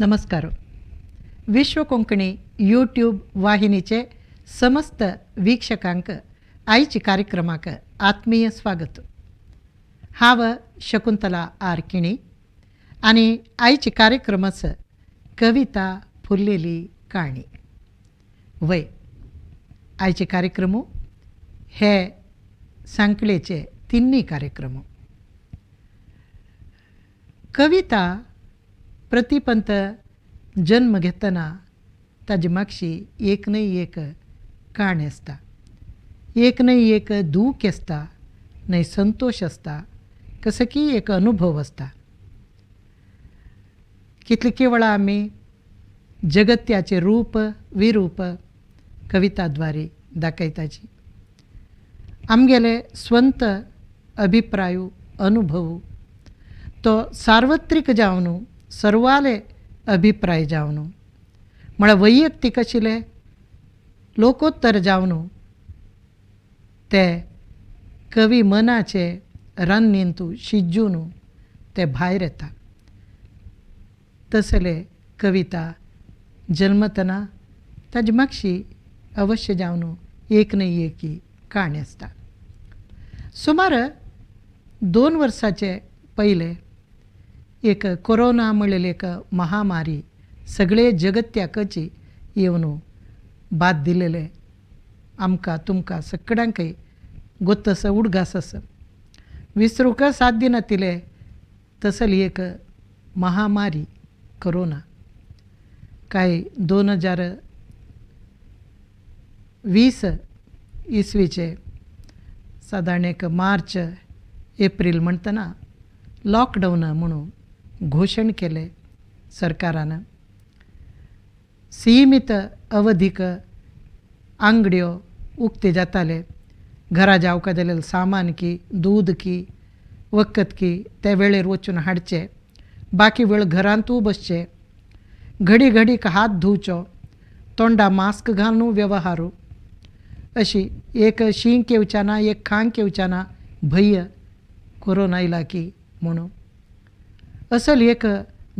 नमस्कार. विश्व कोंकणी यूट्यूब वाहिनीचे समस्त वीक्षकांक आयचे कार्यक्रमाक आत्मीय स्वागत. हांव शकुंतला आर किणी आनी आयचे कार्यक्रमाचो कविता फुल्लेली काणी. वय आयचे कार्यक्रम हे सांखळेचे तिन्ही कार्यक्रम. कविता प्रतिपंत जन्म घेतना ताजे मागशी एक न्हय एक काणी आसता, एक न्हय एक दूख आसता, न्हय संतोश आसता, कसो की एक अनुभव आसता. कितले वेळा आमी जगत्याचे रूप विरूप कविता द्वारे दाखयताची. आमगेले स्वंत अभिप्राय अनुभव तो सार्वत्रिक जावन सर्वाले अभिप्राय जावन म्हळ्यार वैयक्तीक आशिल्ले लोकोत्तर जावन ते कवी मनाचे रान्नींतू शिजून ते भायर येता. तसले कविता जल्मतना ताजी मागशी अवश्य जावन एक न्हय एक काणी आसता. सुमार 2 वर्साचे पयले एक कोरोना म्हणलेली एक महामारी सगळे जगत्याकची येवन बाद दिलेले आमकां तुमकां सगळ्यांकय गोत आसा, उडगास आसा. विसरूंक साथ दिनातिले तसली एक महामारी कोरोना. काय 2020 इसवीचे सादारण एक मार्च एप्रील म्हणटना लॉकडावन म्हणून घोशण केले सरकारान. सीमित अवधीक आंगड्यो उक्ते जाताले, घरा जावका जाल्यार सामान की दूद की वखद की त्या वेळेर वचून हाडचे, बाकी वेळ घरांतू बसचे, घडी घडीक हात धुवचो, तोंडा मास्क घालून व्यवहारू, अशी एक शींक येवच्या ना एक खांक येवच्या ना भंय कोरोना आयला की म्हणून असल एक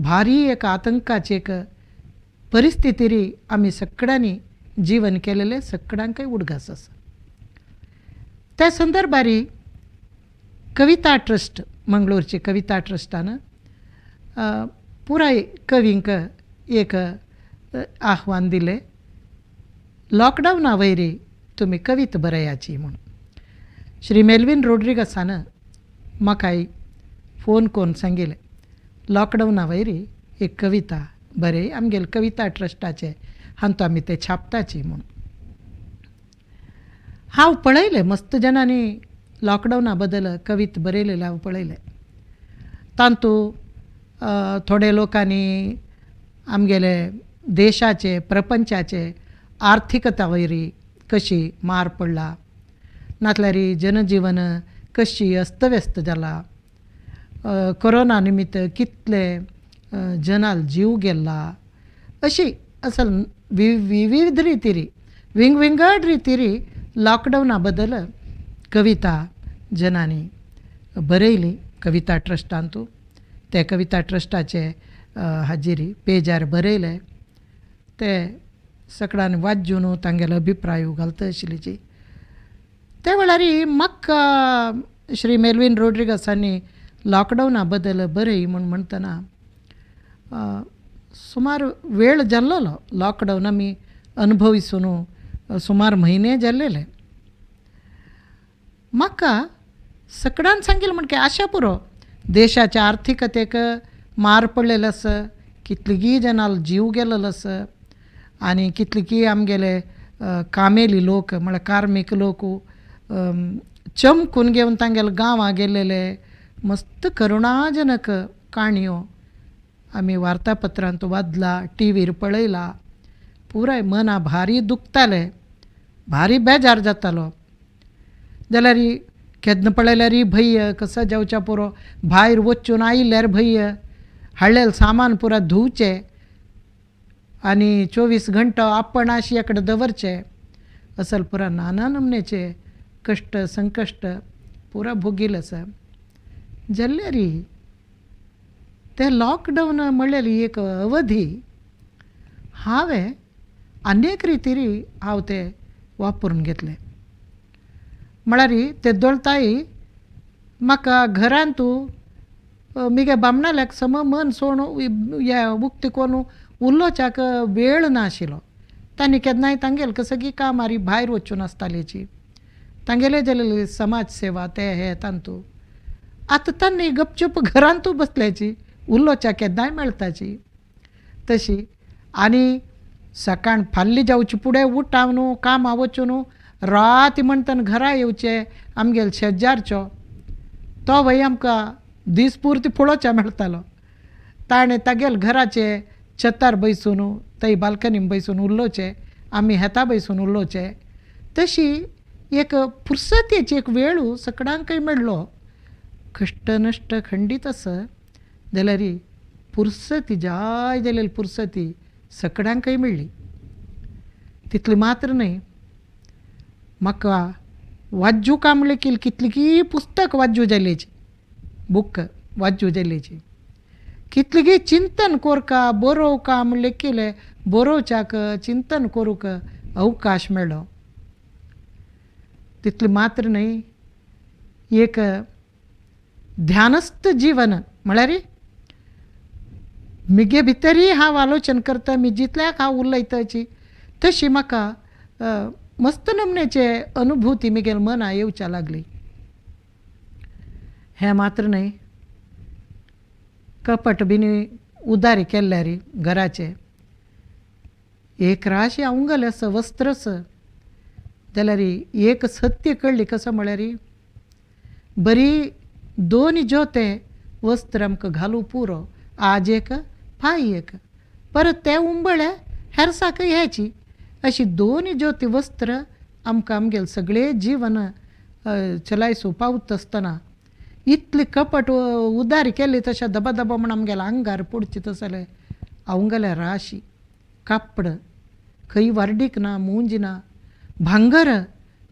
भारी एक आतंकाची एक परिस्थिती आमी सगळ्यांनी जीवन केलेले सगळ्यांकय उडगास आसा. त्या संदर्भारी कविता ट्रस्ट मंगळूरचे कविता ट्रस्टान पुराय कवींक एक आव्हान दिलें, लॉकडावना वयरी तुमी कविता बरयाची म्हूण. श्री मेल्विन रोड्रिगसान म्हाकाय फोन करून सांगिल्लें लॉकडावना वयरी एक कविता बरय, आमगेले कविता ट्रस्टाचे हांतू आमी ते छापताची म्हूण. हांव पळयलें मस्त जणांनी लॉकडावना बद्दल कविता बरयलेले हांव पळयलें. तातूंत थोडे लोकांनी आमगेले देशाचे प्रपंचाचे आर्थिकता वयरी कशी मार पडला, नातल्यार जनजीवन कशी अस्तव्यस्त जाला, कोरोना निमित्त कितले जनाल जीव गेला, अशी असल विविध रितीरी विंगविंगड रितीरी लॉकडावना बद्दल कविता जनांनी बरयली कविता ट्रस्टांतू. ते कविता ट्रस्टाचे हाजेरी पेजार बरयले ते सगळ्यांनी वाचून तांगेलो अभिप्राय घालता आशिल्ली. त्या वेळार म्हाका श्री मेल्विन रोड्रिगसांनी लॉकडावना बद्दल बरय म्हूण म्हणटना सुमार वेळ जाल्लो, लॉकडावन आमी अनुभविसून सुमार म्हयने जाल्लेले. म्हाका सगळ्यान सांगिल्लें म्हण आशा पुरो देशाच्या आर्थिकतेक मार पडलेलो आसा, कितलीगी जनाल जीव गेलेलो आसा आनी कितलीगी आमगेले कामेली लोक म्हळ्यार कार्मीक लोक चमकून घेवन तांगेले गांवां गेल्लेले. मस्त करुणाजनक काणयो आमी वार्तापत्रांत वाचला, टिवीर पळयला. पुराय मना भारी दुखतालें, भारी बेजार जातालो. जाल्यार केन्ना पळयल्यार भंय कसो जावच्या पुरो, भायर वचून आयल्यार भंय, हाडलेलें सामान पुरा धुवचें आनी 24 घंटो आपण आशी कडेन दवरचें, असल पुरा नाना नमनेचे कश्ट संकश्ट पुरा भोगिल्लें आसा. जाल्यार तें लॉकडावन म्हणलेली एक अवधी हांवें अनेक रितीरी हांव तें वापरून घेतलें. म्हळ्यार ते दोळताय म्हाका घरांतू मिगे बामणाल्याक सम मन सोण उक्तें करून उलोवच्याक वेळ नाशिल्लो. तांणी केन्नाय तांगेले कसगी कामारी भायर वचून आसतालीची, तांगेले जालेली समाज सेवा ते हे तांतू. आतां तांणी गपचूप घरांतू बसल्याची, उलोवच्याक केन्नाय मेळटाची तशी. आनी सकाळ फाल्ली जावचे फुडें उठावन न्हू कामां वचून राती म्हणटना घरा येवचें आमगेले शेजारचो तो वय आमकां दीस पुर्ती पळोवच्या मेळटालो. ताणें तागेले घराचे छतार बैसून थंय बाल्कनीन बैसून उलोवचें, आमी हेता बैसून उलोवचें. तशी एक फुरसतेची एक वेळू सगळ्यांकय मेळ्ळो. कश्ट नश्ट खंडीत आसा जाल्यार पुरसती जाय जाल्यार पुरसती सगळ्यांकय मेळ्ळी. तितली मात्र न्हय, म्हाका वाज्जूका म्हणलें की कितलीं पुस्तक वाज्जू जाल्याची, बूक वाज्जू जाल्याची, कितलीं चिंतन कोरका बरोवका म्हणलें केलें बरोवच्याक चिंतन करूंक अवकाश मेळ्ळो. तितलें मात्र न्हय, एक ध्यानस्थ जीवन म्हळ्यार मिगे भितरय हांव आलोचन करता, मी जितल्याक हांव उलयताची तशी म्हाका मस्त नमनेचे अनुभूती मिगेल मना येवच्या लागली. हें मात्र न्हय, कपट बीन उदारी केल्यार घराचे एक राशी अवंगल आसा वस्त्रच जाल्यार एक सत्य कळ्ळी कसो म्हळ्यार बरी दोन जोते वस्त्र आमकां घालूं पुरो, आज एक फाय एक, परत ते उंबळे हेरसाक ह्याची अशी दोन ज्योती वस्त्र आमकां आमगेले सगळें जीवन चलायसो पावता आसतना इतली कपट उदारी केली तशें दबा दबा म्हण आमगेल्या आंगार पडची तसले अवंगले राशी कापड खंय वार्डीक ना मुंज ना भांगर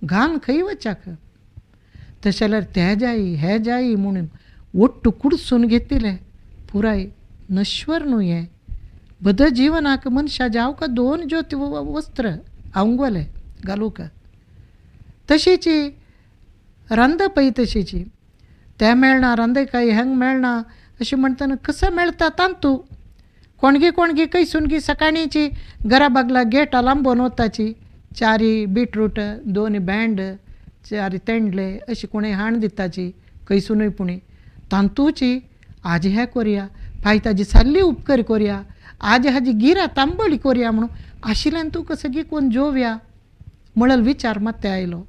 घान खंय वचाक. तशें जाल्यार ते जायी हे जायी म्हणून ಒಟ್ಟು कुडसून घेतिल्लें पुराय नश्वर न्हू हें. बद जिवनाक मनशा जावका दोन ज्योती वस्त्र आंगवले घालूंक. तशीच रांदपय तशीची, तें मेळना रांदय काय हेंग मेळना अशें म्हणटना कसो मेळटा तांतू कोणगी कोणगी कैसून सकाळींची घरा बागला गेटा लांबोवन वताची चारी बिटरूट दोन भेंड चारी तेंडले अशी कोणूय हाण दिताची खंयसुनूय पुणी तांतूची आज हें कोरया फाय ताजी साल्ली उपकर कोरया आज हाजी गिरा तांबोळी कोरया म्हणून आशिल्ल्यान तुका सगळी कोण जोवया म्हणल विचार मात्ते आयलो.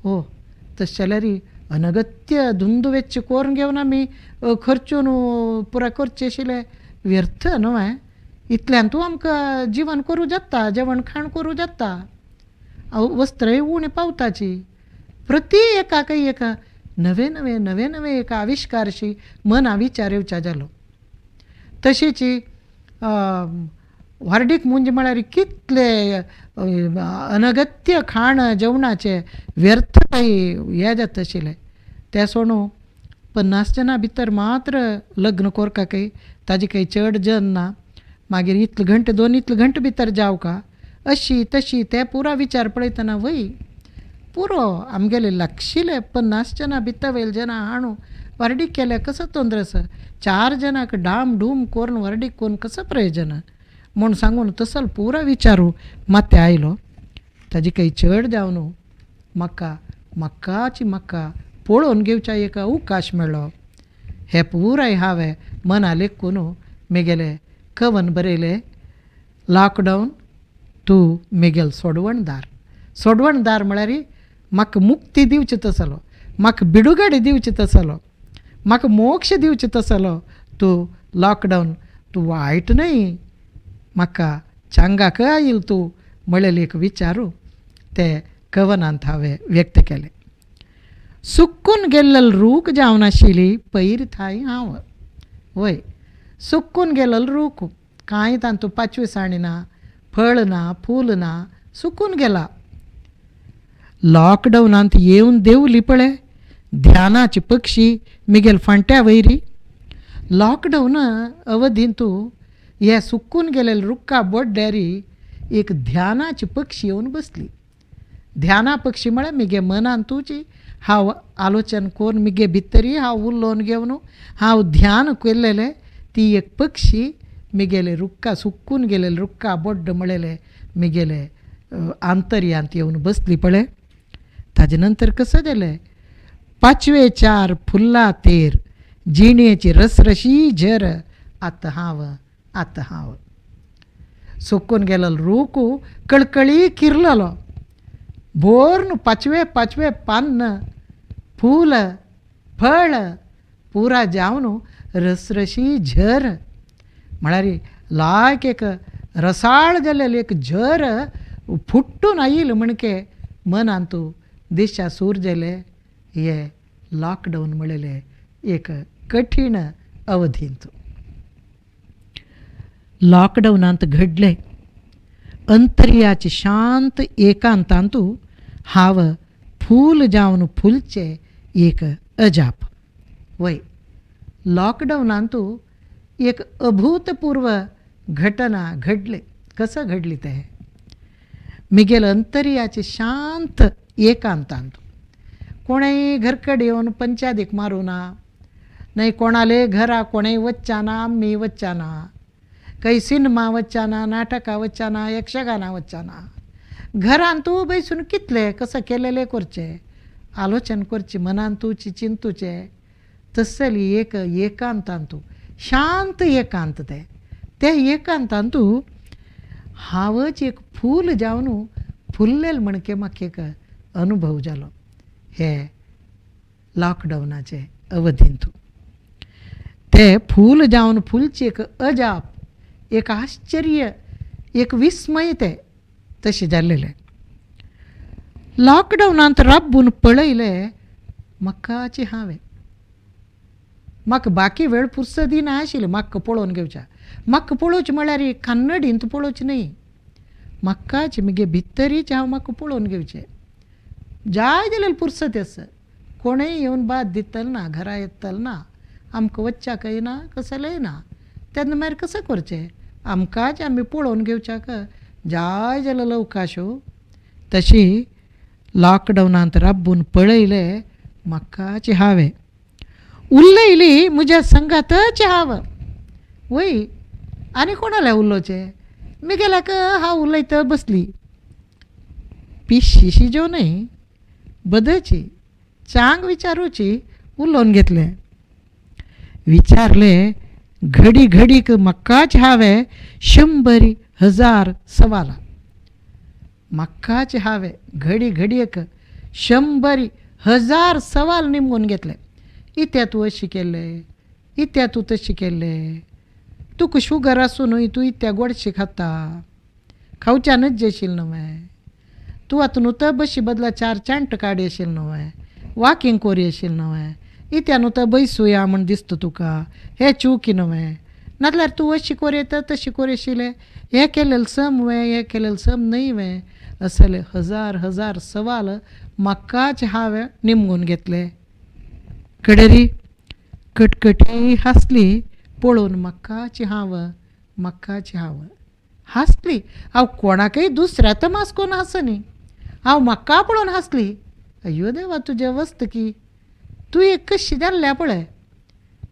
हो तशें जाल्यार अनगत्य धुंद वेच्चे कोरून घेवन आमी खर्चून पुराय करचें आशिल्लें व्यर्थ न्हू हें. इतल्यान तूं आमकां जीवन करूं जाता, जेवण खाण करूं जाता, वस्त्रय उणें पावताची. प्रती एकाक एक नवे नवे नवे नवे एक आविश्कारशी मना विचार येवच्या जालो. तशीच व्हार्डीक मुंज म्हळ्यार कितले अनगत्य खाण जेवणाचें व्यर्थ हें जाता आशिल्लें. तें सोडून 50 जाणां भितर मात्र लग्न कोरका खंय ताजे खंय चड जन ना, मागीर इतले घंटे दोन इतले घंटे भितर जावका अशी तशी ते पुरा विचार पळयतना वय पुरो आमगेले लागशिल्ले 50 जाणां भितर वयले जाणां हाणू व्हार्डीक केल्यार कसो तोंद्र आसा, 4 जाणांक डाम डूम करून व्हार्डीक करून कसो प्रयोजन म्हूण सांगून तसो पुरो विचारू मात्ते आयलो. ताजे काही चड जावन म्हाका म्हाकाची म्हाका पळोवन घेवच्या एक अवकाश मेळ्ळो. हे पुराय हांवें मना लेखून मेगेलें कवन बरयलें, लॉकडावन तूं मेगेल सोडवणदार. सोडवणदार म्हळ्यार म्हाका मुक्ती दिवची तसलो, म्हाका बिडुगाडी दिवची तसलो, म्हाका मोक्ष दिवची तसलो तूं लॉकडावन, तूं वायट न्हय म्हाका चांगाक आयल तूं म्हळेले एक विचारू ते कवनांत हांवें व्यक्त केलें. सुकून गेल्लेल रूख जावन आशिल्ली पयर थाय हांव, वय सुकून गेल्लो रूख कांय तातूंत पाचवीसाणी ना, फळ ना, फूल ना, सुकून गेला. लॉकडावनांत येवन देंवली पळय ध्यानाची पक्षी मिगेल फांट्या वयरी, लॉकडावन अवधींतू हे सुकून गेलेले रुखा बोड्ड्यारी एक ध्यानाची पक्षी येवन बसली. ध्याना पक्षी म्हळ्यार मिगे मनांतूची हांव आलोचन करून मिगे भितरी हांव उलोवन घेवन हांव ध्यान केल्लेलें ती एक पक्षी मिगेले रुखा सुकून गेलेले रुखा बोड्ड म्हळेले मिगेले आंतर्यांत येवन बसली पळय. ताजे नंतर कसं जालें, पाचवे चार फुल्ला तेर जिणेची रसरशी झर आतां हांव आतां हांव. सुकून गेलेलो रूख कळकळी किरलेलो, भोरून पाचवे पाचवे पान्न फूल फळ पुरा जावन रसरशी झर म्हळ्यार लायक एक रसाळ जाल्लेली एक झर फुट्टून आयली म्हणके मनांतू दिशा सूर जाले हे लॉकडावन म्हणलेले एक कठीण अवधींत. लॉकडावनांत घडले अंतर्याचे शांत एकांतांतू हांव फूल जावन फुलचे एक अजाप. वय लॉकडावनांतू एक अभूतपूर्व घटना घडली. कसं घडली ते, मिगेल अंतर्याचे शांत एकांतांत कोणेय घरकडे येवन पंचादीक मारूं ना, न्हय कोणाले घरा कोणेय वच्चा ना, आमी वच्चा ना, काही सिनेमा वच्चा ना, नाटकां वच्चा ना, यक्षगाना वच्चा ना, घरांतू बैसून कितले कसं केलेले करचे, आलोचन करचे, मनांतूची चिंतूचे, तसली एक एकांतांतू शांत एकांत ते ते एकांतांतू हांवच एक फूल जावन फुल्लेल म्हणके म्हाका एक अनुभव जालो हे लॉकडावनाचे अवधींतू. ते फूल जावन फुलचे एक अजाप, एक आश्चर्य, एक विस्मय ते तशें जाल्लेलें. लॉकडावनांत राबून पळयलें म्हाकाची हांवें, म्हाका बाकी वेळ पुरसो दिना आशिल्ली म्हाका पळोवन घेवच्या. म्हाका पळोवचें म्हळ्यार कन्नडींत पळोवचें न्हय, म्हाकाच म्हगे भितरीच हांव म्हाका पळोवन घेवचें. जाय जाल्यार पुरसत आसा, कोणूय येवन बाद दितलो ना, घरा येतलो ना, आमकां वच्च्याकय ना, कसलेंय ना. तेन्ना मागीर कसं करचें, आमकांच आमी पळोवन घेवच्याक जाय जाल्यार अवकाश. तशी लॉकडावनांत राबून पळयलें म्हाकाच हांवें, उलयली म्हज्या संगातच हांव. वय आनी कोणाले उलोवचें, मिगेल्याक हांव उलयता बसली. पिशीशी ज्यो न्हय बदची चांग विचारूची उलोवन घेतलें. विचारलें घडी घडीक म्हाकाच हांवें 100 1000 सवालां, म्हाकाच हांवें घडी घडयेक 100 1000 सवाल निमगून घेतले. इत्या तूं अशें केल्लें, इत्या तूं तशें केल्लें, तुका शुगर आसुनूय तूं इत्या गोडशें खाता, खावच्यानच जेशील न्हय, तूं आतां न्हू तर बशी बदला 4 चांट काड येशील न्हय, वॉकिंग कोर येशील न्हय, इत्या न्हू तर बैसुया म्हूण दिसता तुका, हें चुकी न्हय, नाजाल्यार तूं अशी कोर येता तशी कोर येशिल्लें, हें केलेलें सम वे, हें केलेलें सम न्हय वे, असले 1000 1000 सवाल म्हाकाच हांवें निमगून घेतले. कडेरी कटकटी हांसली पळोवन म्हाकाच हांव, म्हाकाच हांव हांसली. हांव कोणाकय दुसऱ्या तर मास कोन्न हांसनी, हांव म्हाका पळोवन हांसली. अय्यो देवा तुजें वस्त की तूं एक कशी जाल्ल्या पळय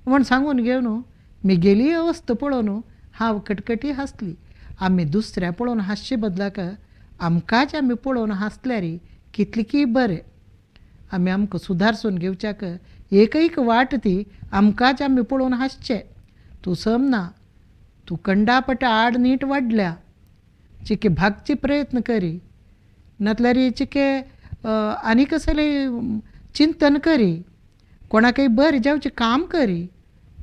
म्हूण सांगून घेवन म्हगेली अवस्था पळोवन हांव कटकटी हांसली. आमी दुसऱ्या पळोवन हांसचे बदलाक आमकांच आमी पळोवन हांसल्यार कितली की बरें. आमी आमकां सुदारसून घेवच्याक एकैक वाट ती आमकांच आमी पळोवन हांसचें. तूं सम ना, तूं कंडापटा आड नीट वाडल्या, चिके भागचे प्रयत्न करी, नातल्यार चिके आनी कसलें चिंतन करी, कोणाकय बरें जावचें काम करी,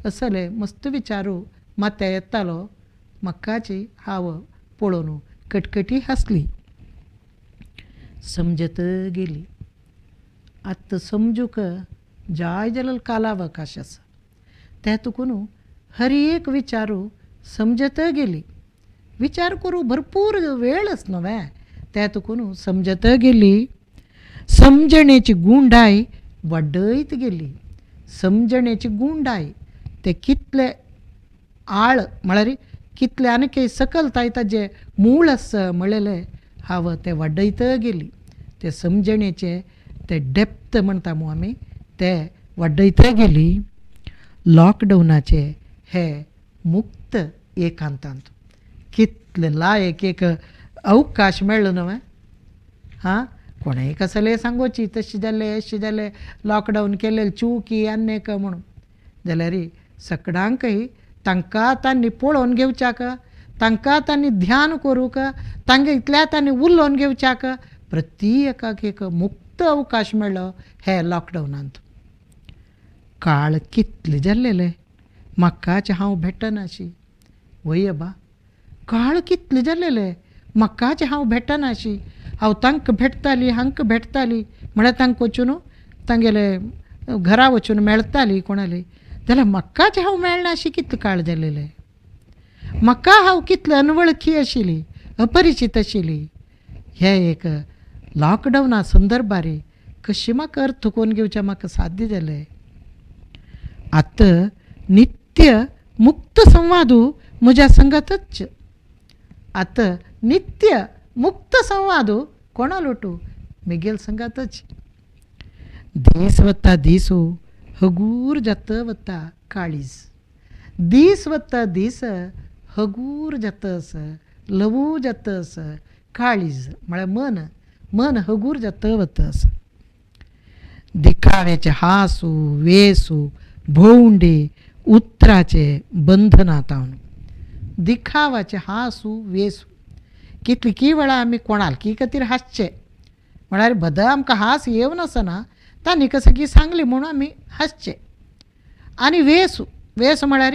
असले मस्त विचारू माथ्या येतालो. म्हाकाची हांव पळोवन कटकटी हांसली. समजत गेली. आतां समजूंक जाय जाल्यार कालावकाश आसा, ते तुकून हर एक विचारू समजत गेली. विचार करूं भरपूर वेळच न्हय, ते तुकून समजत गेली. समजणेची गुंडाय वाडयत गेली, समजणेची गुंडाय ते कितले आळ म्हळ्यार कितले आनीक सकल ताय ताजें मूळ आसा म्हणलेलें हांव तें वाडयत गेली. ते समजणेचे ते डेप्थ म्हणटा मू आमी ते वाडयत गेली. लॉकडावनाचे हे मुक्त एकांतांत कितले लायक एक अवकाश मेळ्ळो न्हय. हां, कोणेय कसलें सांगोची तशें जालें अशें जालें लॉकडावन केलें चुकी आनी एक म्हणून जाल्यार सकडांकय तांकां तांणी पळोवन घेवच्याक, तांकां तांणी ध्यान करूंक, तांगे इतल्या तांणी उलोवन घेवच्याक प्रत्येकाक एक मुक्त अवकाश मेळ्ळो हे लॉकडावनांत. काळ कितले जाल्लेले म्हाकाच हांव भेटनाशी. वय बा, काळ कितले जाल्लेले म्हाकाच हांव भेटनाशी. हांव तांकां भेटताली हांकां भेटताली म्हळ्यार तांकां वचून तांगेले घरा वचून मेळटाली कोणाली, जाल्यार म्हाकाच हांव मेळनाशी. कितले काळ जाल्लेले म्हाका हांव कितले अनवळखी आशिल्ली, अपरिचीत आशिल्ली. हे एक लॉकडावना संदर्भार कशी म्हाका अर्थ करून घेवचें म्हाका साध्य जालें. आतां नित्य मुक्त संवादू म्हज्या संगातच. आतां नित्य मुक्त संवादू कोणा लोटू मिगेल संगातच. दीस वता दीस हगूर जाता वता काळीज, दीस वता दीस हगूर जाता आसा ल्हवू जाता आसा काळीज म्हळ्यार मन, मन हगूर जाता वता आसा. दिखाव्याचे हासू वेसू भोंवडी उतराचे बंधनात हांव. दिखावाचे हासू वेसू कितली की वेळा आमी कोणालकी खातीर हांसचे म्हळ्यार बद आमकां हांस येवन आसना तांणी कसं की सांगली म्हणून आमी हांसचे. आनी वेसू, वेस म्हळ्यार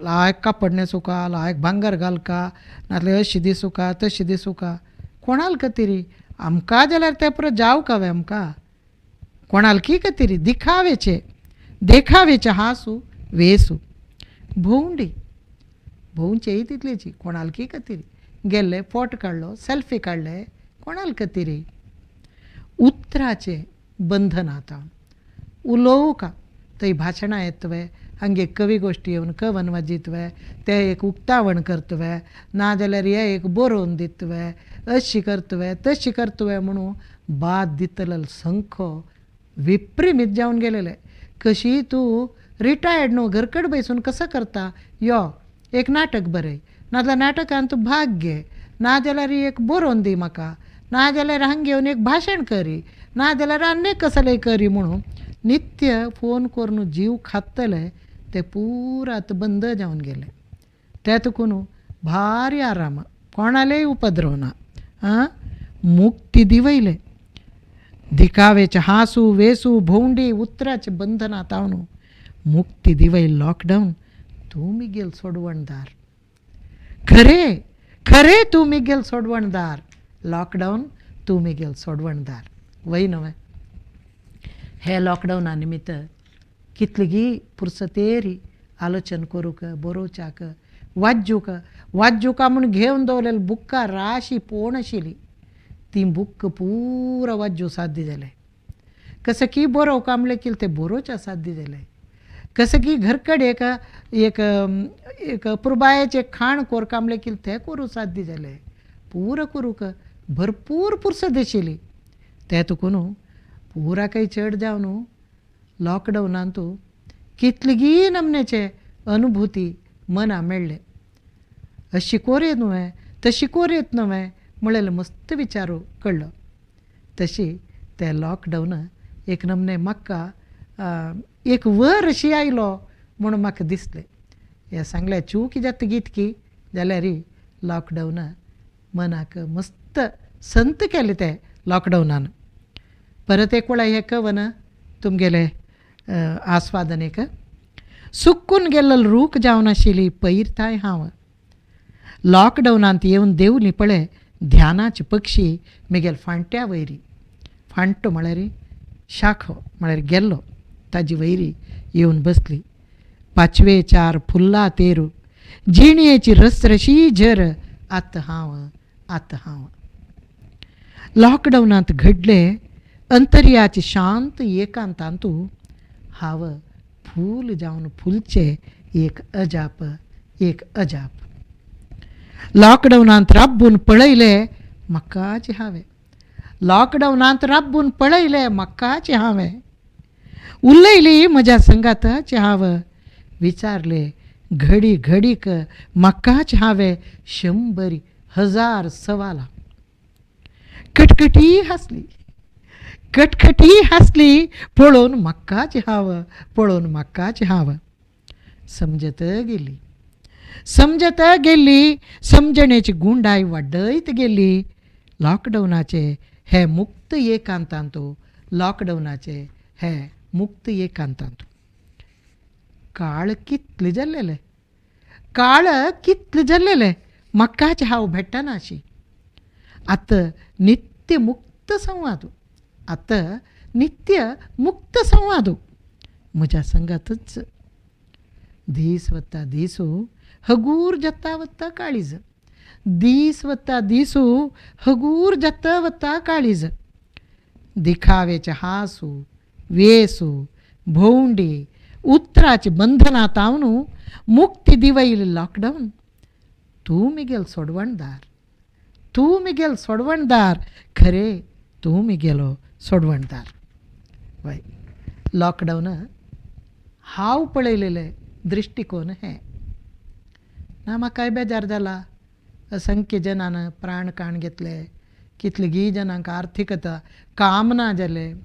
लायक कापड न्हेसूका, लायक भांगर घालका, नाजाल्यार अशी दिसूका तशी दिसूका. कोणाल खातीर आमकां जाल्यार तें पुरो जावंक हांवें आमकां कोणालकी खातीर दिखावेचे देखावेचे हांसू वेसू. भोंवडी भोंवचेय तितलेची कोणालकी खातीर गेल्ले फोट काडलो सेल्फी काडले कोणाल खातीर. उतराचें बंधन आतां उलोवका थंय भाशणां येतवे, हांगे कवी गोश्टी येवन कवन वाजयतवे, ते एक उक्तावण करतवे, नाजाल्यार हे एक बरोवन दितवे, अशी करतवे तशी करतवे म्हणून बाद दितले संखो विप्रिमीत जावन गेलेले. कशी तूं रिटायर्ड न्हू घरकड बसून कसो करता, यो एक नाटक बरय, नाजाल्यार नाटकान तूं भाग घे, नाजाल्यार एक बरोवन दी म्हाका, नाजाल्यार हांगा येवन एक भाशण करी, नाजाल्यार आनी कसलें करी म्हणून नित्य फोन करून जीव खातले ते पुरा आतां बंद जावन गेले. ते तुका न्हू भारी आराम, कोणालेय उपद्रव ना. आं, मुक्ती दिवयले दिखावेचे हांसू वेसू भोंवडी उतराचे बंधनां तावन मुक्ती दिवय लॉकडावन. तूं मिगेल सोडवणदार, खरें खरें तूं मिगेल सोडवणदार. लॉकडावन तूं मिगेल सोडवणदार. वय न्हय हे लॉकडावना निमित्त कितलीगी पुरसतेरी आलोचन करूंक, बरोवच्याक, वाज्जूक वाज्जुका म्हूण घेवन दवरलेले बुकां राशी पोण आशिल्ली ती बुक पुरा वाज्जू साध्य जालें. कसं की बरोवंक म्हणलें की तें बरोवच्या साध्य जालें. कसं की घरकडे एक एक एक अपुरबायेचें खाण कोरका म्हणलें की तें करूंक साध्य जालें. पुरा करूंक भरपूर पुरसत आशिल्ली. तें तुका न्हू पुरा काही चड जावन न्हू लॉकडावनांत कितलीगी नमनेचे अनुभूती मना मेळ्ळे. अशी कोरयेत न्हय तशी कोरयेत न्हय म्हणलेले मस्त विचारू कळ्ळो. तशी तें लॉकडावन एक नमने म्हाका एक वर अशी आयलो म्हूण म्हाका दिसलें. हें सांगल्यार चूक जाता कितकी जाल्यार लॉकडावन मनाक मस्त संत केलें तें लॉकडावनान. परत एक वेळा हें कवन तुमगेलें आस्वादन एक. सुकून गेल्लो रूख जावन आशिल्ली पयर थांय हांव लॉकडावनांत येवन देंवली पळय ध्यानाचे पक्षी मिगेल फांट्या वयरी. फांटो म्हळ्यार शाखो म्हळ्यार गेल्लो ताजी वयरी येवन बसली. पाचवे चार फुल्ला तेरू जिणयेची रसरशी झर आतां हांव आतां हांव. लॉकडावनांत घडले अंतर्याचे शांत एकांतांतू हांव फूल जावन फुलचे एक अजाप, एक अजाप. लॉकडावनांत राबून पळयलें म्हाकाच हांवें, लॉकडावनांत राबून पळयलें म्हाकाच हांवें, उलयली म्हज्या संगाताच हांव, विचारलें घडी घडीक म्हाकाच हांवें शंबरी हजार सवालां. कटकटी हांसली, कटकटी हांसली पळोवन म्हाकाच हांव, पळोवन म्हाकाच हांव. समजत गेली, समजत गेली, समजणेची गुंडाय वाडयत गेली. लॉकडावनाचे हे मुक्त एकांतांत, लॉकडावनाचे हे मुक्त एकांतांत काळ कितले जाल्लेले, काळ कितले जाल्लेले म्हाकाच हांव भेटना अशी. आतां नित्य मुक्त संवाद, आतां नित्य मुक्त संवाद म्हज्या संगातच. दीस वता दीसू हगूर जाता वता काळीज, दीस वता दीसू हगूर जाता वता काळीज. दिखावेचे हांसू वेसू भोंवडी उतराची बंधनां तावन मुक्ती दिवयली लॉकडावन. तूं मिगेल सोडवणदार, तूं मिगेल सोडवणदार, खरें तूं मिगेलो सोडवणदार. वय लॉकडावन हांव पळयलेलें दृश्टिकोन हें ना. म्हाकाय बेजार जाला, असंख्य जनान प्राण काण घेतले, कितलेगी जनांक आर्थिकता काम ना जालें,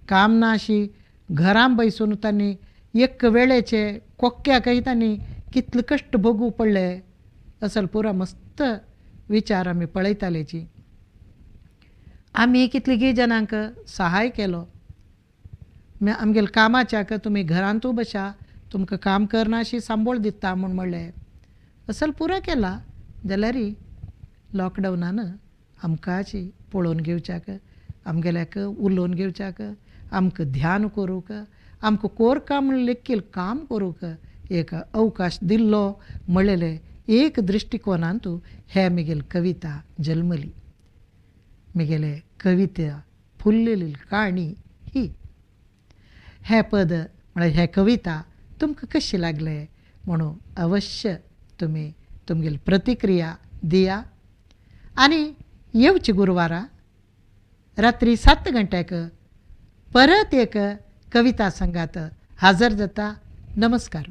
काम ना अशी घरां बैसून तांणी एक वेळेचे कोक्क्याकय तांणी कितले कश्ट भोगू पडले असल पुरा मस्त विचार आमी पळयतालेची. आमी कितलेगी जनांक सहाय केलो. आमगेले कामाच्याक तुमी घरांतू बशा, तुमकां काम करना अशी सांबोळ दिता म्हूण म्हणलें, असल पुरो केला. जाल्यार लॉकडावनान आमकांची पळोवन घेवच्याक, आमगेल्याक उलोवन घेवच्याक, आमकां ध्यान करूंक, आमकां कोरकाम लेखील काम करूंक एक अवकाश दिल्लो म्हणलेले एक दृश्टिकोनांतू हे मिगेल कविता जल्मली. मिगेले कविता फुल्लेली काणी ही. हे पद म्हळ्यार हे कविता तुमकां कशी लागले म्हणून अवश्य तुमी तुमगेली प्रतिक्रिया दिया. आनी येवचे गुरवारा रात्री 7 गंट्याक परत एक कविता संगात हाजर जाता. नमस्कार.